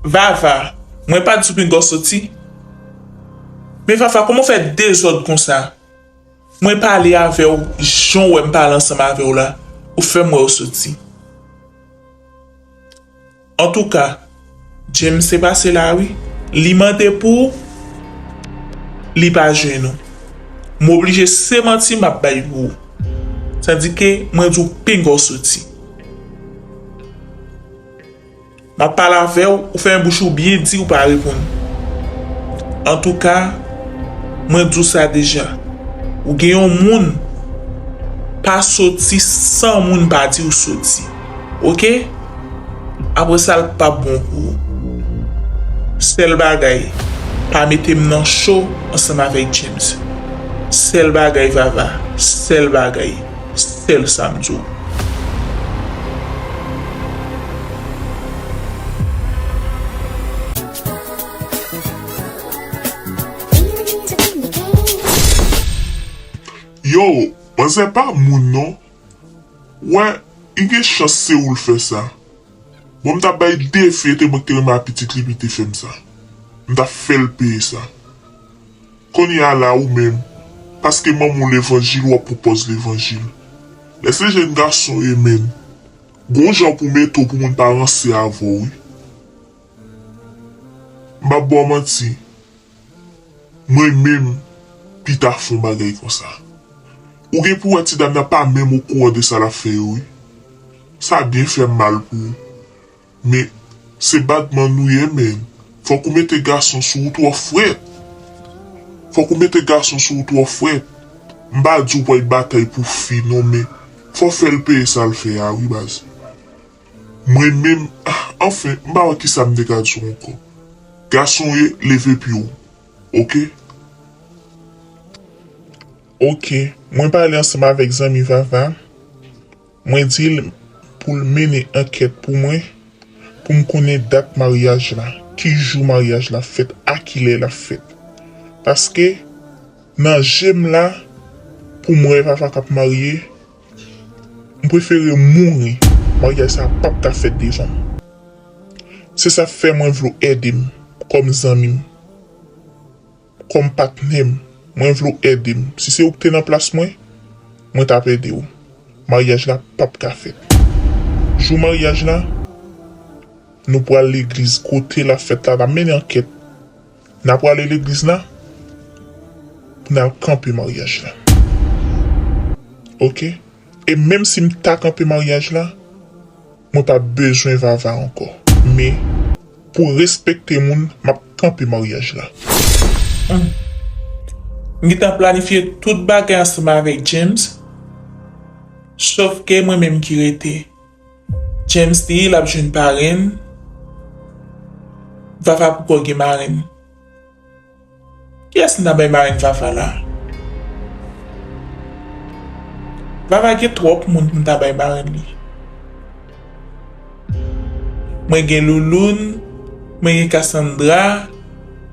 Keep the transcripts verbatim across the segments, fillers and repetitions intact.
Vava, mwen pa t di w pinga w soti? Men Vava, kòman w fè dezòd konsa? Mwen pale avè w, jan w wè m pale ansanm avè w la, ou fè m wè w soti. Antouka, James te pase la wi. Li mande pou ou, li pa jwenn ou. M oblije se manti m ap bay pou ou. Tandike mwen di w pinga w soti. M ap pale avè w, ou fèmen bouch ou byen di ou pa reponn. Antouka, mwen di w sa deja. Ou gen yon moun, pa soti san moun pa di w soti. Oke? Apre sa, l p ap bon pou ou. Sèl bagay, pa mete m nan cho ansanm avèk James. Sèl bagay, Vava. Sèl bagay. Sèl sa m di w. Yo, manzè pa moun non. Wè, li gen chans se ou l fè sa. Bon, m t ap bay defi, e te mwen ki te renmen a pitit li, epi te fè m sa. M t ap fè l peye sa. Kounye a la, ou menm, paske manman w levanjil, w ap pran pòz levanjil. Lè se jèn gason w ye, menm, gon jan pou mete w pou moun pa ranse avè w, wi. M p ap ba w manti. Mwen menm, pita fè yon bagay konsa. Ou gen pou wè ti dam nan pa menm okouran de sa l ap fè yo, wi. Sa byen fè m mal pou ou. Men, se badman nou ye, men. Fòk ou mete gason sou ou twò frèt. Fòk ou mete gason sou ou twò frèt. M pa di w pral batay pou fi, non, men fò w fè l peye sa l fè a, wi, baz. Mwen menm, ah, anfen, m pa wè kisa m te ka di w ankò. Gason w ye, leve pye w. Oke? Oke, mwen pale ansanm avèk zanmi Vava. Mwen di l pou l mennen ankèt pou mwen, pou m konnen dat maryaj la, ki jou maryaj la fèt, a kilè l ap fèt. Paske nan je m la, pou m wè Vava k ap marye, m prefere mouri, maryaj sa p ap ka fèt devan m. Se sa k fè mwen vle w ede m, kòm zanmi m, kòm patnè m, mwen vle w ede m. Si se ou k te nan plas mwen, mwen t ap ede w. Maryaj la p ap ka fèt. Jou maryaj la, nou pral legliz kote l ap fèt la, n ap mennen ankèt. N a prale legliz la pou n al kanpe maryaj la. Oke? E menm si m ta kanpe maryaj la, mwen pa bezwen Vava ankò. Men, pou respekte moun, m ap kanpe maryaj la. Hmm. M gentan planifye tout bagay ansanm avèk James, sòf ke mwen menm ki rete. James di l ap jwenn parenn, Vava poko gen marenn. Kiyès m ta bay marenn Vava la? Vava gen twòp moun pou m ta bay marenn li. Mwen gen Louloun, mwen gen Cassandra,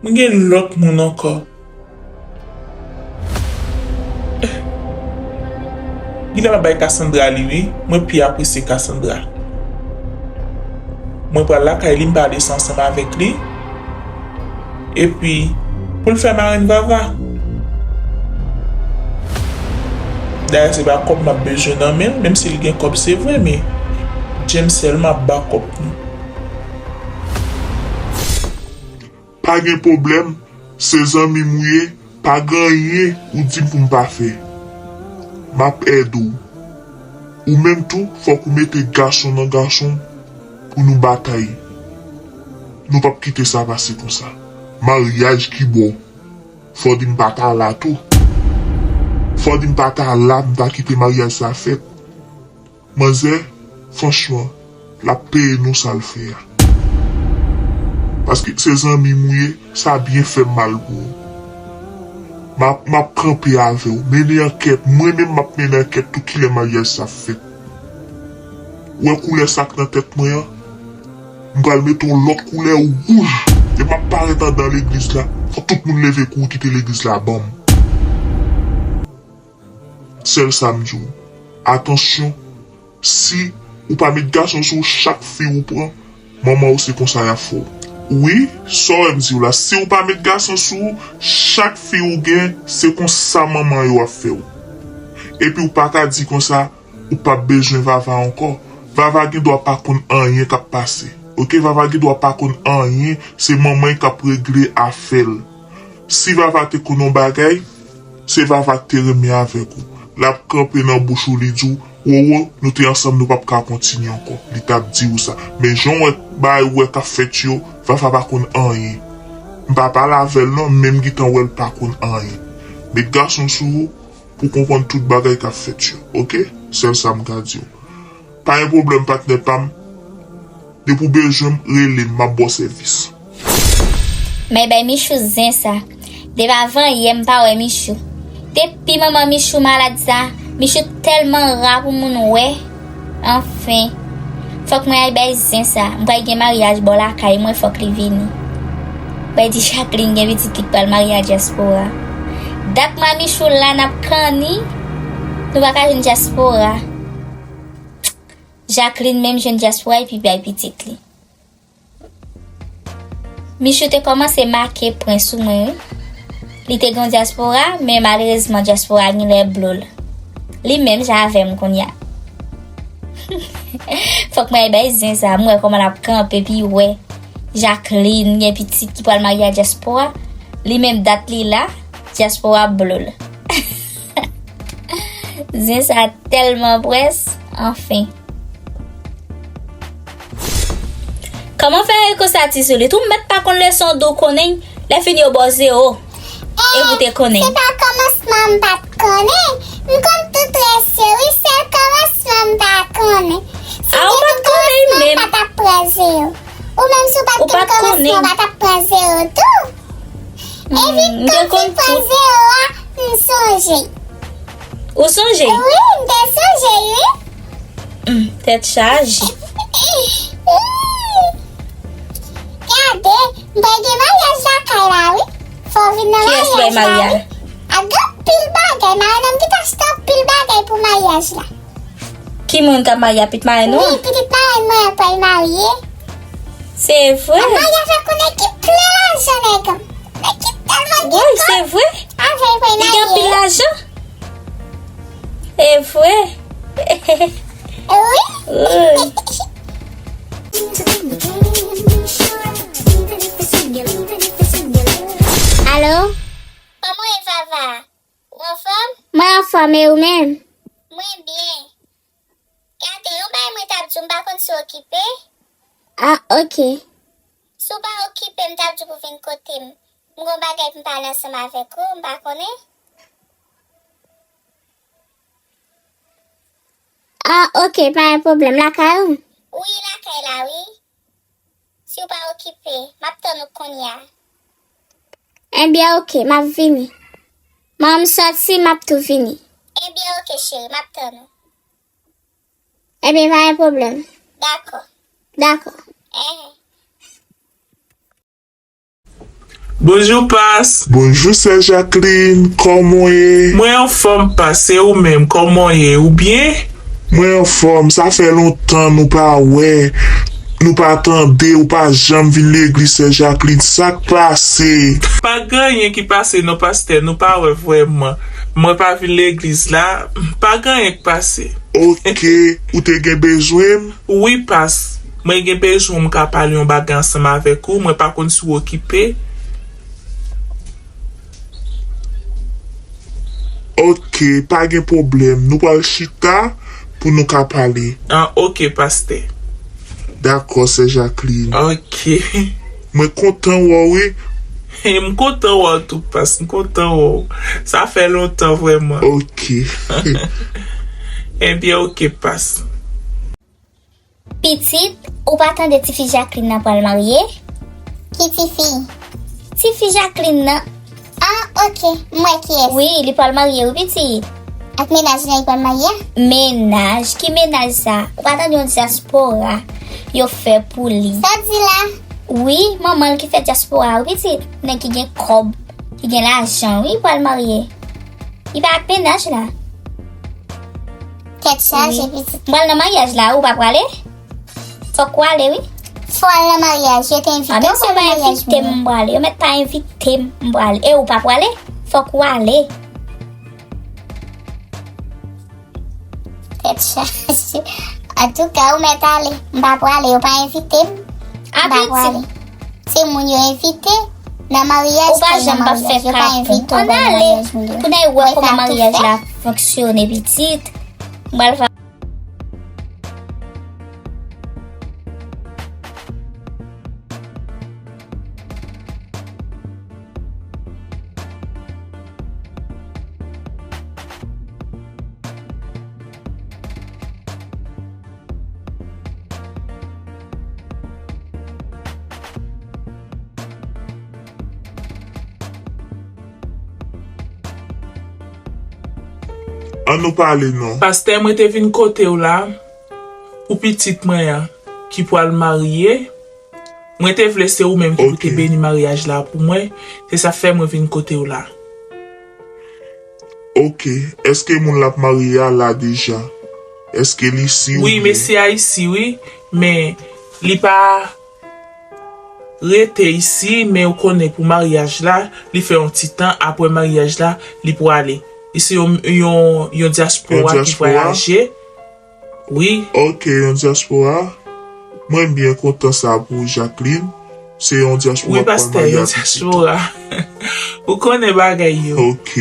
mwen gen lòt moun ankò. Genlè m ap bay Cassandra li wi, mwen pi apresye Cassandra. Mwen pral lakay li, m pale sa ansanm avèk li. Epi, pou l fè marenn Vava. Dayè, se pa kòb m ap bezwen nan men l, menm si l gen kòb, se vre, men James sèl m ap ba kòb pou. Pa gen pwoblèm, se zanmi m ou ye, pa gen anyen ou di m pou m pa fè. M ap ede w. Ou menm tou, fòk ou mete gason nan gason pou nou batay. Nou p ap kite sa pase konsa. Maryaj ki bò? Fò di m pa ta la tou. Fò di m pa ta la, m ta kite maryaj sa fèt. Manzè, franchman, l ap peye nou sa l fè a. Paske se zanmi m ou ye, sa byen fè m mal pou ou. M ap, m ap kanpe avè w. Mennen ankèt, mwen menm m ap mennen ankèt tou kilè maryaj sa fèt. Ou wè koulè sa k nan tèt mwen an? M pral mete yon lòt koulè wouj. Lè m ap parèt anndan legliz la, fò tout moun leve kouri kite legliz la ban m. Sèl sa m di w, atansyon, si ou pa met gason sou w, chak fi ou pran, manman w se konsa y ap fè w. Wi, sa w wè m di w la, si w pa met gason sou ou, chak fi ou gen, se konsa manman yo ap fè w. Epi w pa ka di konsa, ou p ap bezwen Vava ankò. Vava gen dwa pa konn anyen k ap pase. Oke, Vava gen dwa pa konn anyen, se manman l k ap regle afè l. Si Vava te konn yon bagay, se Vava k te renmen avèk ou. L ap kanpe nan bouch ou, li di w, Roro, nou te ansanm, nou p ap ka kontinye ankò. Li t ap di w sa. Men jan w wè bagay ou wè k ap fèt yo, Vava pa konn anyen. M pa pale avè l non, men m gentan wè l pa konn anyen. Met gason sou ou pou w konprann tout bagay k ap fèt yo, oke? Sèl sa m ka di w. Pa gen pwoblèm, patnè pa m. Depi w bezwen m, rele m, m ap ba w sèvis. Mèt bay Michou zen sa. Depi avan yè m pa wè Michou. Depi manman Michou malad sa, Michou tèlman ra pou moun wè. Anfen. Fòk mwen al bay zen sa. M pral gen maryaj bò lakay mwen, fòk li vini. Mwen di Jacqueline gen pitit li k pral marye a dyaspora. Dat mwen a Michou la n ap kanni. Nou pa ka jwenn dyaspora. Jacqueline menm jwenn dyaspora epi bay pitit li. Michou te kòmanse make pwen sou mwen, wi. Li te gen yon dyaspora, men malerezman dyaspora gen lè blo l. Li menm jan avè m kounye a. Fòk mwen al bay zen sa, m wè kòman l ap kanpe, epi wè Jacqueline gen pitit ki pral marye a dyaspora. Li menm dat li la, dyaspora blo l. Zen sa tèlman pwès, anfen. Kòman fè yo konsa ti soulit? Ou mèt pa konn leson di w konnen, lè fini yo ba w zewo. E pou te konnen. Se pa kòmansman m pa t konnen. M konn tout rès yo, wi, sèl kòmansman m pa konnen. Si m te konn kòmansman, m pa t ap pran zewo. Ou menm si w pa t konn kòmansman, w pa t ap pran zewo tou. Epi kòm m fin pran zewo a, m sonje. Ou sonje? Wi, m te sonje, wi. Hmm, tèt chaje. Gade, m pral gen maryaj lakay la, wi. Fò w vin nan maryaj la, wi. Ak gen anpil bagay, marenn nan m gentan achte anpil bagay pou maryaj la. Ki moun k ap marye a, pitit marenn ou an? Wi, pitit marenn mwen an pral marye. Se vre? Ap marye avèk yon nèg ki plen lajan, nèg an. Nèg ki tèlman gen kòb. Woy, se vre? Avè l pral marye. Li gen anpil lajan? E vre? Wi. Woy. Alo? Kòman w ye, Vava? Ou anfòm? Mwen anfòm, e ou menm? Mwen byen. Gade, yon bagay mwen t ap di w, m pa konn si w okipe. Ah, oke. Si w pa okipe, m t ap di w pou w vin kote m. M gen yon bagay pou m pale ansanm avèk ou, m pa konnen. Ah, oke, pa gen pwoblèm. Lakay ou? Wi, lakay la, wi. Si w pa okipe, m ap tann ou kounye a. Ebyen, oke, m ap vini. Mwen, m sòti, m ap tou vini. Ebyen, oke, cheri, m ap tann ou. Ebyen, pa gen pwoblèm. Dakò. Dakò. Enhen. Bonjou, Pas. Bonjou, sè Jacqueline. Kòman w ye? Mwen anfòm, Pas. E ou menm, kòman w ye? Ou byen? Mwen anfòm. Sa fè lontan nou pa wè, nou pa tande, ou pa janm vin legliz, sè Jacqueline. Sa k pase? Pa gen anyen ki pase, non, pastè. Nou pa wè vrèman. Mwen pa vin legliz la. Pa gen anyen k pase. Oke. Ou te gen bezwen m? Wi, Pas. Mwen gen bezwen m ka pale yon bagay ansanm avèk ou. Mwen pa konn si w okipe. Oke, pa gen pwoblèm. Nou pral chita pou nou ka pale. Ah, oke, pastè. Dakò, sè Jacqueline. Oke. Mwen kontan wè w, wi. M kontan wè w tou, Pas. M kontan wè w. Sa fè lontan, vrèman. Oke. Ebyen, oke, Pas. Pitit, ou pa tande tifi Jacqueline nan pral marye? Ki tifi? Tifi Jacqueline nan. Ah, oke, m wè kiyès. Wi, li pral marye, wi, pitit. Ak mennaj lan li pral marye a? Mennaj? Ki mennaj sa? Ou pa tande yon dyaspora yo fè pou li? Sa w di la? Wi, manman l ki fè dyaspora, wi, pitit. Nèg ki gen kòb, ki gen lajan, wi, pral marye. Li pa ak mennaj la. Tèt chaje, pitit. M pral nan maryaj la, ou pa prale? Fòk ou ale, wi. Pral nan maryaj, yo te envite w pral nan maryaj moun nan. Yo mèt pa envite m, m prale. Yo mèt pa envite m, m prale. E ou pa prale? Fòk ou ale. Tèt chaje. Antouka, ou mèt ale. M pa prale, yo pa envite m. M pa prale. Se moun yo envite nan maryaj, ou pa janm pa fè kakou. Ann ale pou n al wè kòman maryaj la fonksyone, pitit. M pral fè Ann nou pale non. Pastè, mwen te vin kote w la pou pitit mwen an ki pral marye. Mwen te vle se ou menm ki pou te beni maryaj la pou mwen. Se sa fè mwen vin kote w la. Ok. Èske moun l ap marye a la deja? Èske l isi oubyen? Wi, mesye a isi, wi. Men li pa rete isi, men ou konnen pou maryaj la, li fè yon ti tan, apre maryaj la, li prale. Li se yon, yon, yon dyaspora ki vwayaje. Wi. Ok, yon dyaspora. Mwen byen kontan sa pou Jacqueline. Se yon dyaspora k pral marye a pitit. Wi, pastè, yon dyaspora. Ou konnen bagay yo. Ok.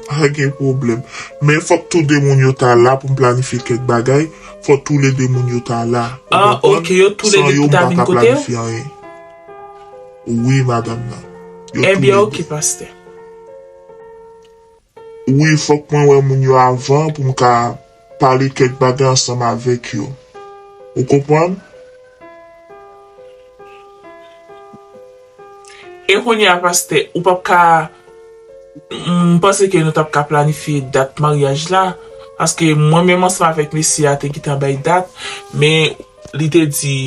Pa gen pwoblèm. Men fòk tou de moun yo ta la pou m planifye kèk bagay. Fòk tou le de moun yo ta la. Ou konprann? Ah, ok, yo tou le de pou ta vin kote w? San yo, m pa ka planifye anyen. Wi, madanm nan. Yo tou le de. Ebyen, ok, pastè. Wi, fòk mwen wè moun yo avan pou m ka pale kèk bagay ansanm avèk yo. Ou konprann? E kounye a, pastè, ou p ap ka, m panse ke nou t ap ka planifye dat maryaj la, paske mwen menm ansanm avèk mesye a te gentan bay dat, men li te di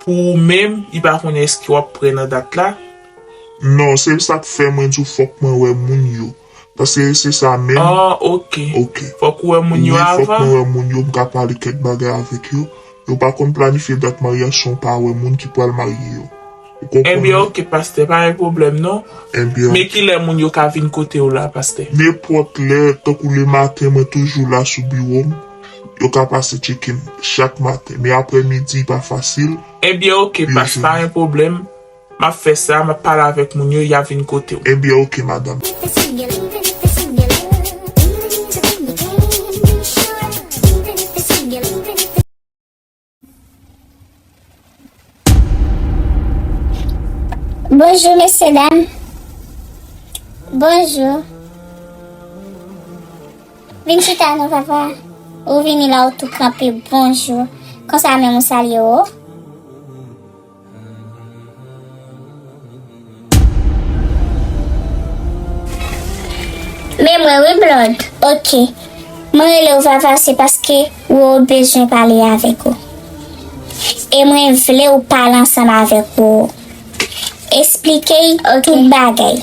pou ou menm, li pa konnen èske w ap prè nan dat la. Non, se sa k fè mwen di w fòk mwen wè moun yo. Paske se sa menm. Ah, ok. Ok. Fòk ou wè moun yo avan. Wi, fòk mwen wè moun yo, m ka pale kèk bagay avèk yo. Yo pa konn planifye dat maryaj san w pa wè moun ki pral marye yo. Ou konprann? Ebyen, ok, pastè, pa gen pwoblèm, non. Ebyen, ok. Men kilè moun yo ka vin kote w la, pastè? Nenpòt lè, tankou lematen, mwen toujou la sou biwo m. Yo ka pase tcheke m chak maten. Men aprèmidi pa fasil. Ebyen, ok, pastè, pa gen pwoblèm. M ap fè sa, m ap pale avèk moun yo, y a vin kote w. Ebyen, ok, madanm. Bonjou, mesye dam. Bonjou. Vin chita non, papa. Ou vini la, ou tou kanpe, bonjou. Konsa menm ou salye w. Men mwen wi, Blòd. Ok. Mwen rele w, Vava, se paske ou bezwen pale avèk ou. E mwen vle ou pale ansanm avèk ou. Esplike l tout bagay.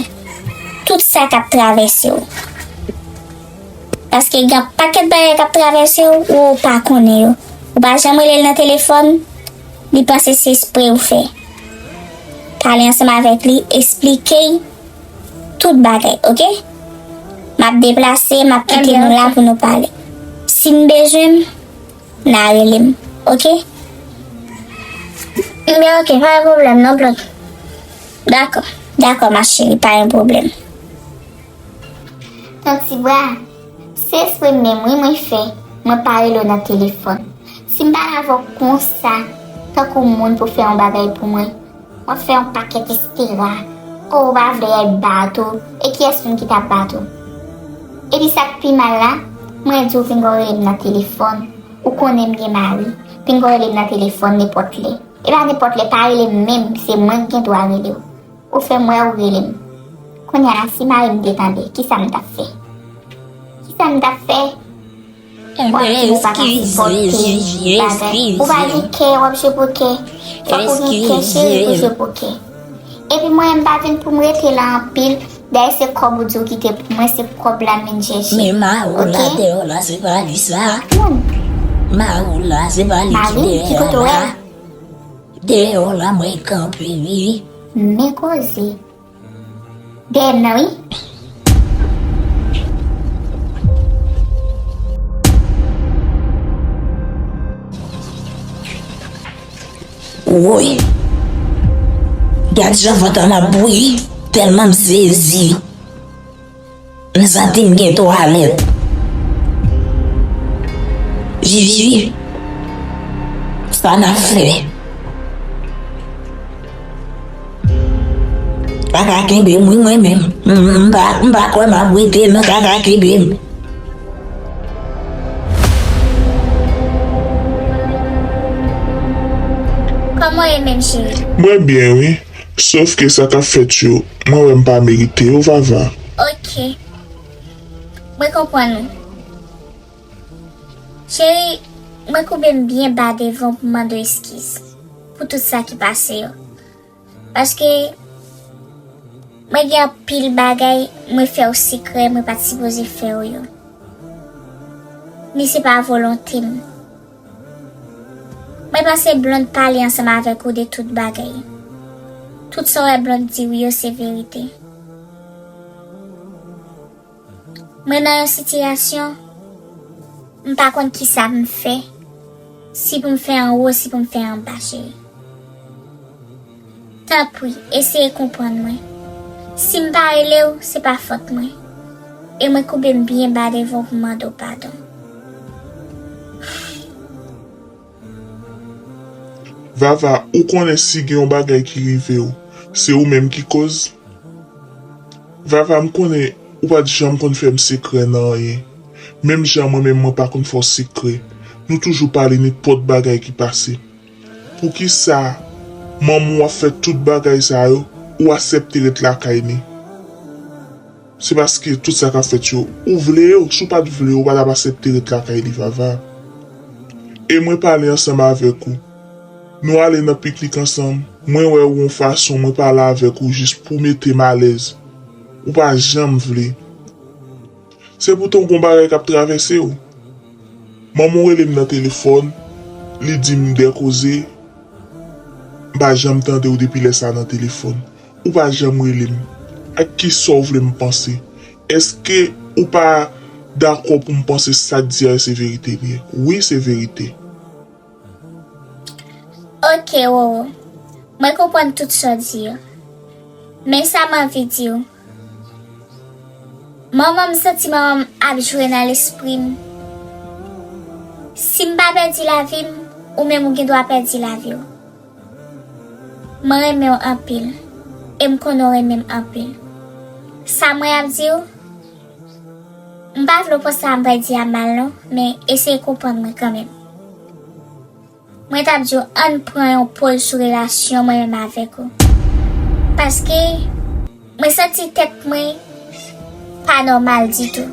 Tout sa k ap travèse w. Paske gen pakèt bagay k ap travèse w, ou pa konnen yo. Ou pa janm rele l nan telefòn, li panse se espre ou fè. Pale ansanm avèk li, esplike l tout bagay, ok? M ap deplase, m ap kite nou la pou nou pale. Si n bezwen m, n a rele m, ok? Ebyen, ok, pa gen pwoblèm non, Blòd. Dakò, dakò, ma chérie, pa gen pwoblèm. Ton Tibwa, se espre menm wi mwen fè mwen pa rele w nan telefòn. Si m pale avè w konsa, tankou moun pou fè yon bagay pou mwen, w ap fè yon pakèt estera. O, ou pa vle y ap bat ou, e kiyès menm ki t ap bat ou? Epi sa k pi mal la, mwen di w pinga w rele m nan telefòn, ou konnen m gen mari, pinga w rele m nan telefòn nenpòt lè. E pa nenpòt lè, pa rele m menm, se mwen ki gen dwa rele w. Ou fè m wè ou rele m. Kounye a la, si mari m te tande, kisa m t ap fè? Kisa m t ap fè? W ap di m ou pa ka sipòte bagay. Ou pa gen kè, w ap jwe pokè. Fòk ou gen kè, cheri, pou jwe pokè. Epi mwen, m pa vin pou m rete la anpil. Dayè, se kòb ou di w kite pou mwen, se kòb la m vin chèche. Men mari w la dèyè w la, se pa li sa. Moun. Mari w la, se pa li ki dèyè w la. Mari m, ki kote w wè l? Deyò la mwen kanpe wi. Men koze. Dèyè m nan wi. Woy. Gad jan vant an ap bouyi, tèlman m sezi. M santi m gen twalèt. Vivi, sa n ap fè? Kaka kenbe m wi mwen menm. M, m pa, m pa kwè m ap rete non, kaka kenbe m. Kòman w ye menm cheri? Mwen byen wi. Sof ke sa k ap fèt yo, mwen wè m pa merite yo, Vava. Ok. Mwen konprann ou. Cheri, mwen koube m byen ba devan w pou m mande w eskiz pou tout sa ki pase yo. Paske mwen gen anpil bagay mwen fè w sekrè, mwen pa t sipoze fè w yo. Men se pa volonte m. Mwen panse Blonde pale ansanm avèk ou de tout bagay. Tout sa w wè Blonde di w yo se verite. Mwen nan yon sitiyasyon, m pa konn kisa pou m fè, si pou m fè anwo, si pou m fè anba, cheri. Tanpri, eseye konprann mwen. Si m pa rele w, se pa fòt mwen. E mwen koube m byen ba devan w pou m mande w padon. Vava, ou konnen si gen yon bagay ki rive w, se ou menm ki koz? Vava, m konnen ou pa t janm konn fè m sekrè nan anyen. Menm jan mwen menm mwen pa konn fè w sekrè. Nou toujou pale nenpòt bagay ki pase. Poukisa manman w ap fè tout bagay sa yo, ou aksepte ret lakay li? Se paske tout sa k ap fèt yo, ou vle yo. Si w pa t vle yo, ou pa t ap aksepte ret lakay li, Vava. E mwen pale ansanm avèk ou. Nou ale nan piknik ansanm. Mwen wè ou yon fason, mwen pale avèk ou jis pou mete m alèz. Ou pa janm vle. Se poutan w gon bagay k ap travèse w. Manman w rele m nan telefòn, li di m de koze, m pa janm tande w depi lè sa a nan telefòn. Ou pa janm rele m. Ak kisa w vle m panse? Èske ou pa dakò pou m panse sa k di a se verite li ye? Wi, se verite. Ok, Roro. Mwen konprann tout sa w di yo. Men sa m anvi di w. Manman m, santi manman m ap jwe nan lespri m. Si m pa pèdi lavi m, ou menm ou gen dwa pèdi lavi w. Mwen renmen w anpil, e m konnen w renmen m anpil. Sa mwen ap di w, m pa vle w pran sa m pral di a mal non, men eseye konprann mwen kanmenm. Mwen t ap di w ann pran yon poz sou relasyon mwen menm avèk ou. Paske mwen santi tèt mwen pa nòmal ditou.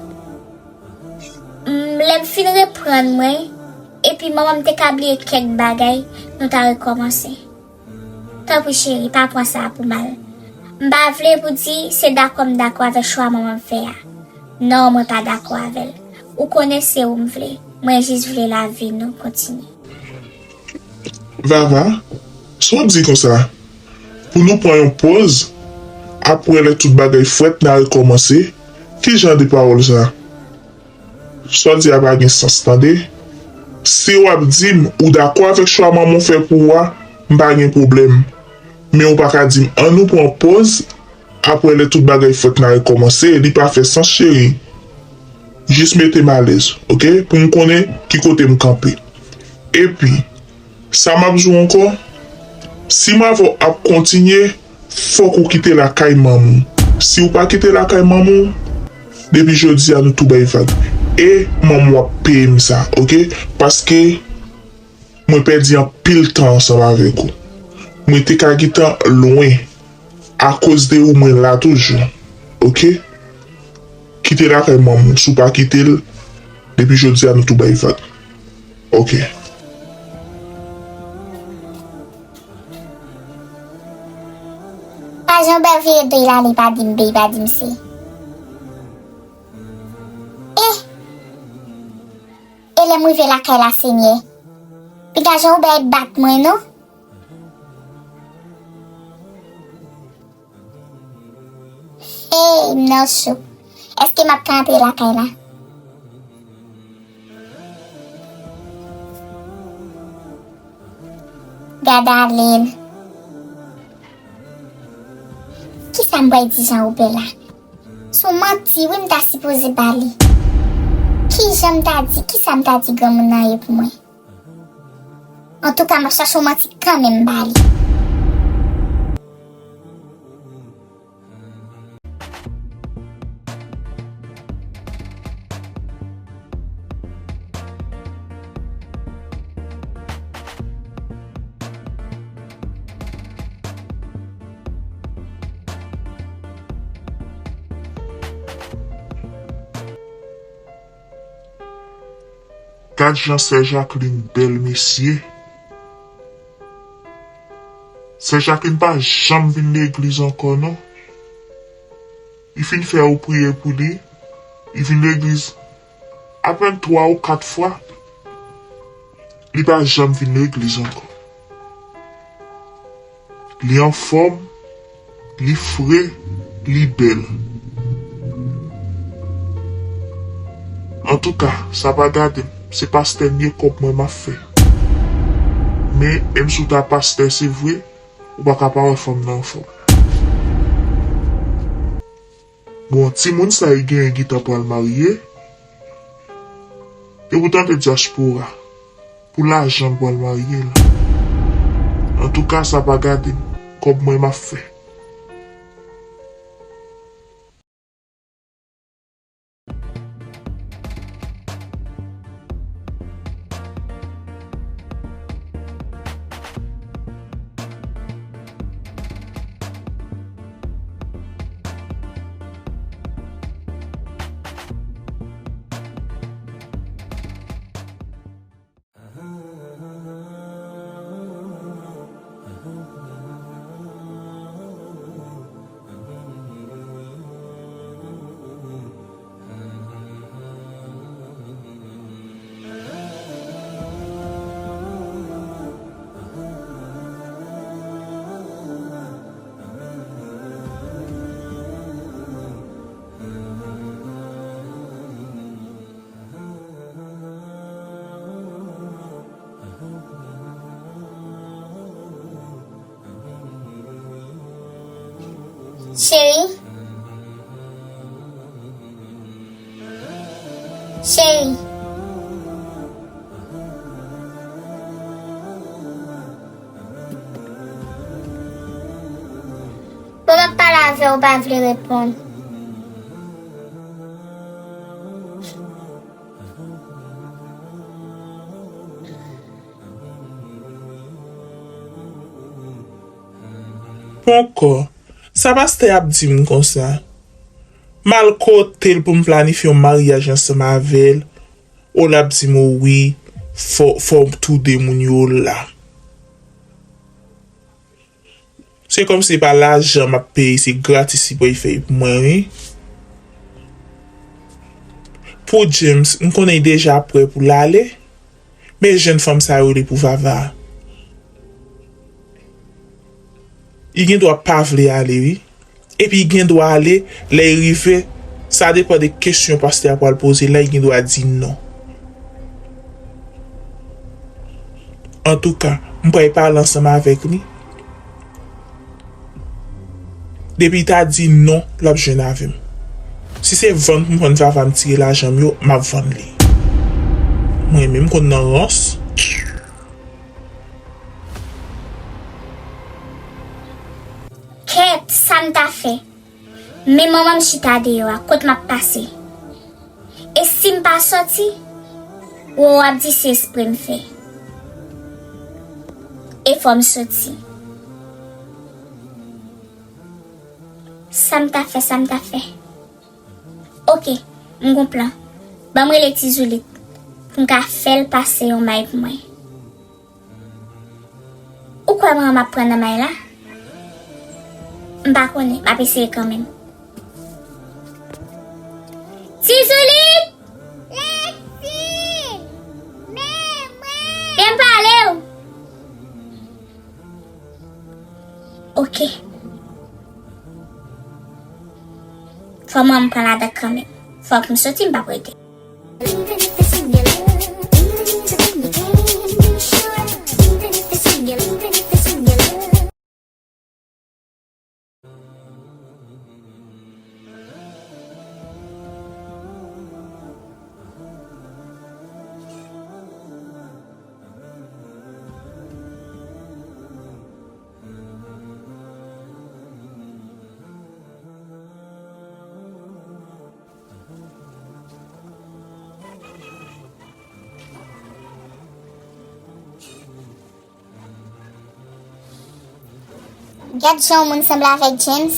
M, lè m fin reprann mwen, epi manman m te ka bliye kèk bagay, nou ta rekòmanse. Tanpri cheri, pa pran sa pou mal. M pa vle pou di se dakò m dakò avèk chwa manman m fè a. Non, mwen pa dakò avè l. Ou konnen se ou m vle. Mwen jis vle lavi nou kontinye. Vava, sa w di konsa? Pou nou pran yon poz, apre lè tout bagay fèt, n a rekòmanse? Ki jan de pawòl sa? Sa w di a pa gen sans, tande. Si w ap di m ou dakò avèk chwa manman w fè pou ou a, m pa gen pwoblèm. Men ou pa ka di m, ann nou pran pòz, apre lè tout bagay fèt n a rekòmanse, li pa fè sans, cheri. Jis mete m alèz, oke? Pou m konnen ki kote m kanpe. Epi, sa m ap di w ankò, si m avè w ap kontinye, fòk ou kite lakay manman w. Si w pa kite lakay manman w, depi jodi a nou tou bay vag. E manman w ap peye m sa, oke? Paske mwen pèdi anpil tan ansanm avèk ou. Mwen te ka gentan lwen. Akoz de ou, mwen la toujou, oke? Kite lakay manman w. Si w pa kite l, depi jodi a nou tou bay vag. Oke. Pa jan w bèl vire do l ale, pa di m B, pa di m C. Eh! E lè m rive lakay la, Senyè? Piga jan w bèl bat mwen, non? Ey, m nan cho. Èske m ap ka antre lakay la? Gad ale l. Kisa m pral di Jan Wobè la? Se yon manti wi m ta sipoze ba li. Kijan m ta di, kisa m ta di granmoun nan ye pou mwen? Antouka, m ap chache yon manti kanmenm ba li. Gad jan sè Jacqueline bèl, mesye. Sè Jacqueline pa janm vin legliz ankò, non. Li fin fè ou priye pou li, li vin legliz apèn twa ou kat fwa, li pa janm vin legliz ankò. Li anfòm, li fre, li bèl. Antouka, sa pa gade m, se pastè m ye, kòb mwen m ap fè. Men, menm si w ta pastè, se vre, ou pa ka pa wè fanm nan anfòm. Bon, timoun sa yo genyen gentan pral marye. E poutan te dyaspora. Pou lajan l pral marye la. Antouka, sa pa gade m. Kòb mwen m ap fè. Cheri. Cheri. Bon, m ap pale avè w, ou pa vle reponn. Ponkò, sa pastè ap di m konsa? M al kote l pou m planifye yon maryaj ansanm avè l, o l ap di m, o wi, fò, fò toude moun yo la. Se kòmsi se pa lajan m ap peye, se gratis li pral fè pou mwen, wi. Pou James, m konnen li deja prè pou l ale, men jèn fanm sa yo rele pou Vava. Li gen dwa pa vle ale, wi. Epi li gen dwa ale, lè l rive, sa depann de kesyon pastè a pral poze la, li gen dwa di non. Antouka, m pral pale ansanm avèk li. Depi l ta di non, l ap jwenn avè m. Si se vann pou m vann Vava, m tire lajan m yo, m ap vann li. Mwen menm, m konn nan rans. Kèt, sa m ta fè? Men manman m chita deyò a, kot m ap pase? E si m pa soti, w ap di se espre m fè. E fò m soti. Sa m ta fè, sa m ta fè. Oke, m gon plan. Ban m rele Ti Zoulit pou m ka fè l pase yon may pou mwen. Ou kwè manman m ap pran nan may la? M pa konnen, m ap eseye kanmenm. Ti Zoulit! Lexi! Men mwen! Vin pale w! Oke. Fò mwen pran ladan kanmenm. Fòk m soti, m p ap rete. Gad jan yon moun sanble avèk James.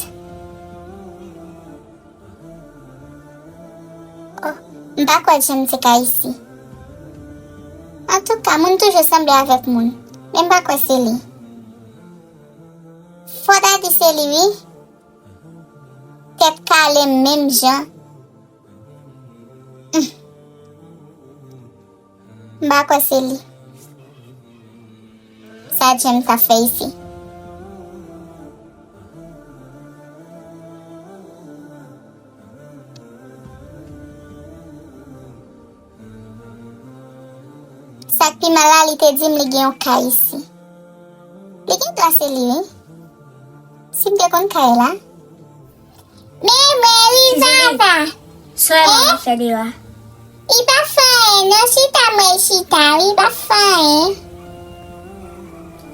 Oh, m pa kwè James te ka isi. Antouka, moun toujou sanble avèk moun, men m pa kwè se li. Fò ta di se li, wi. Tèt kale m menm jan. Humm. M pa kwè se li. Sa James ap fè isi? Sa k pi mal la, li te di m li gen yon kay isi. Li gen dwa se li, wi. Si m te konn kay la. Men mwen wi, Zaza. Sa w wè manman fè deyò a? Li pa fè anyen, non, chita, mwen chita, wi, li pa fè anyen.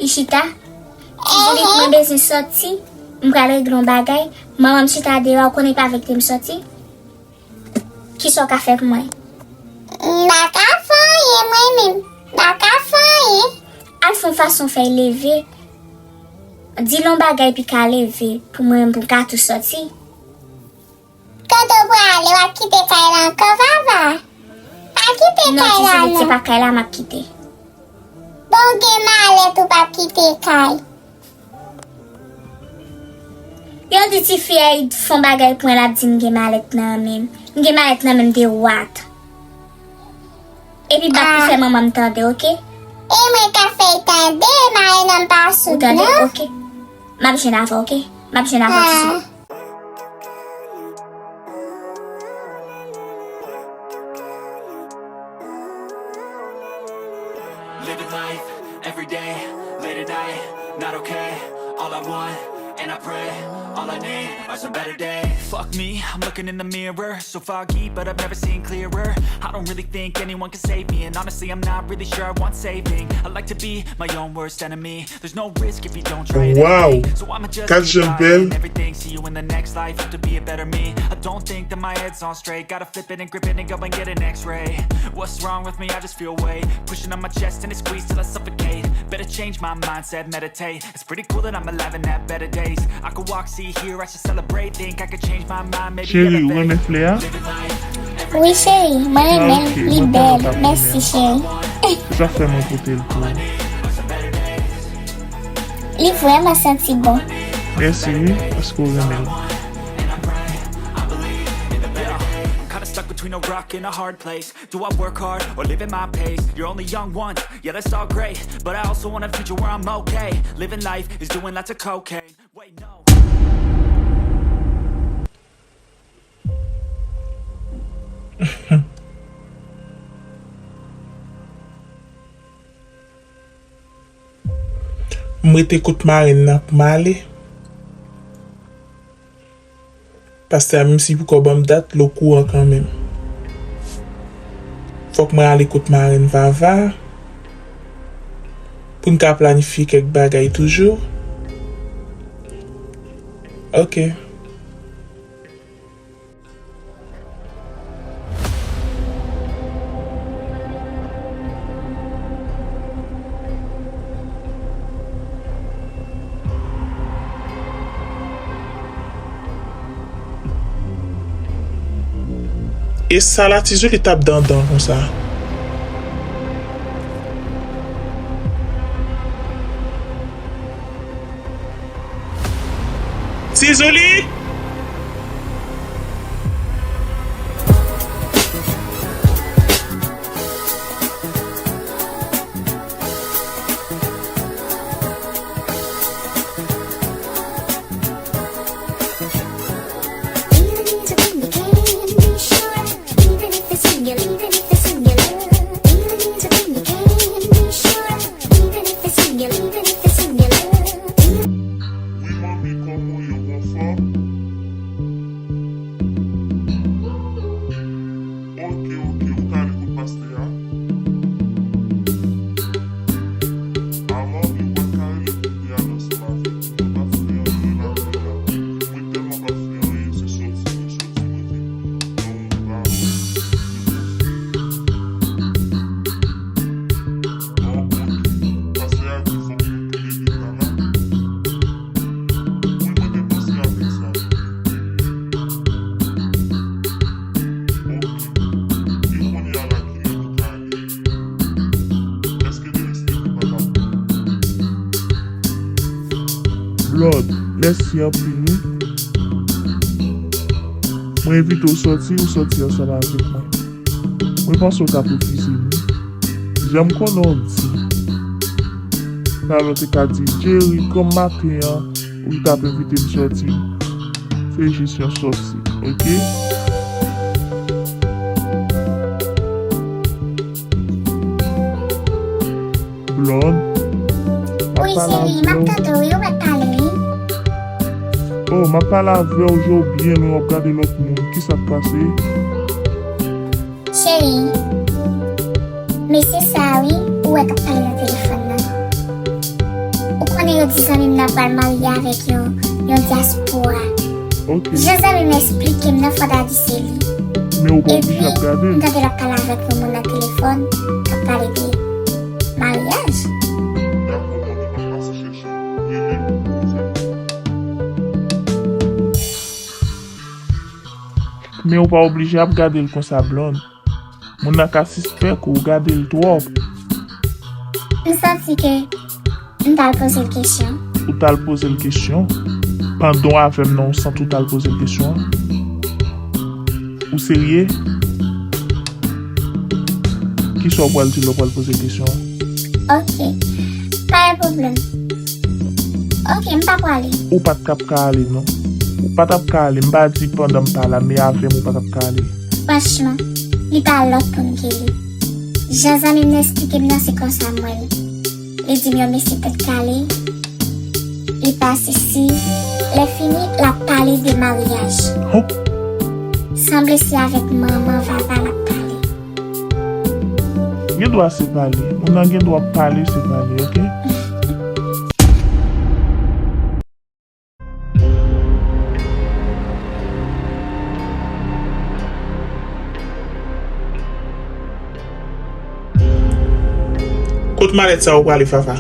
Li chita? Ti Zoulit, mwen bezwen sòti, m pral regle yon bagay. Manman m chita deyò a, ou konnen li pa vle kite m sòti. Kisa w ka fè pou mwen? M pa ka fè anyen, mwen menm. M pa ka fè anyen. Al fè yon fason fè l leve. Di l yon bagay epi ka leve pou mwen, pou m ka tou sòti. Kote w prale, w ap kite kay la ankò, Vava? Pa kite kay la, non. Non, Ti Zoulit, se pa kay la m ap kite. Bon, w gen malèt, ou p ap kite kay. Yo di tifi a fè yon bagay pou mwen, l ap di m gen malèt nan men m. M gen malèt nan men m de wat. Epi bat pou fè manman m tande, oke? E mwen ka fè l tande, mare nan m pa soud, non? Ou tande, oke? M ap jwenn avè w, oke? M ap jwenn avè w, Ti Zoulit. Living life every day, late at night, not okay. All I want, and I pray, all I need are some better days. Fuck me, I'm looking in the mirror. So foggy, but I've never seen clearer. I don't really think anyone can save me, and honestly, I'm not really sure I want saving. I like to be my own worst enemy. There's no risk if you don't try it. Wow. So I'ma just keep buying everything. See you in the next life, have to be a better me. I don't think that my head's on straight. Gotta flip it and grip it and go and get an x-ray. What's wrong with me? I just feel weight pushing on my chest and it squeezes till I suffocate. Better change my mindset, meditate. It's pretty cool that I'm alive and have better days. I could walk, see, hear, I should celebrate. Think I could change my mind, maybe elevate. Cheri, ou renmen flè a? Wi, cheri, mwen renmen l, li bèl. Mèsi, cheri. Sa fè mwen pote l pou ou. Li vrèman santi bon. Mèsi, wi, paske w renmen l. I'm kinda stuck between a rock and a hard place. Do I work hard or live at my pace? You're only young once, yeah, that's all great. But I also want a future where I'm okay. Living life is doing lots of cocaine. Wait, no. M rete kot marenn nan pou m ale. Pastè a, menm si li poko ban m dat, l okouran kanmenm. Fòk mwen ale kot marenn Vava pou n ka planifye kèk bagay toujou. Oke. E sa la, Ti Zoulit t ap dandan konsa. Ti Zoulit! Lòd, mèsi anpil wi. Mwen envite w sòti, ou sòti ansanm avèk mwen. Mwen panse w t ap refize m wi. Jan m konnen w di. Talè w te ka di, Jerry, kòm maten an, ou t ap envite m sòti. Se jis yon sòti, oke? Blonde. Wi, cheri, m ap tande w wi, ou mèt pale wi. Oh, m ap pale avè w, je w byen lwen, w ap gade lòt moun. Kisa k pase? Cheri, mesye sa a wi, ou wè k ap pale nan telefòn nan. Ou konnen yo di zanmi m nan pral marye avèk yon, yon dyaspora. Ok. Jan zanmi m eksplike m nan, fò ta di se li. Men ou pa oblije ap gade l. Epi, m tande l ap pale avèk yon moun nan telefòn, k ap pale de maryaj. Dakò, mwen, m ap pase chèche. Rele m, poze m. Men ou pa oblije ap gade l konsa, Blonde. Moun nan ka sispèk ou gade l twòp. M santi ke m t al poze l kesyon. Ou t al poze l kesyon? Pandan w avè m nan, ou santi w t al poze l kesyon an? Ou serye? Kisa w pral di lè w pral poze kesyon an? Ok. Pa gen pwoblèm. Ok, m pa prale. Ou pa t ap ka ale, non. Ou pa t ap ka ale. M pa di pandan m pa la, men avè m, ou pa t ap ka ale. Franchman, li pa lòt moun ke li. Jan zanmi m nan eksplike m nan, se konsa m wè l. Li di m yon mesye tèt kale, li pa sesi, lè fini, l ap pale de maryaj. Hop! Sanble se avèk manman Vava l ap pale. Gen dwa se pale. Moun nan gen dwa pale, se pale, ok? Kot malèt sa ou prale, Fafa?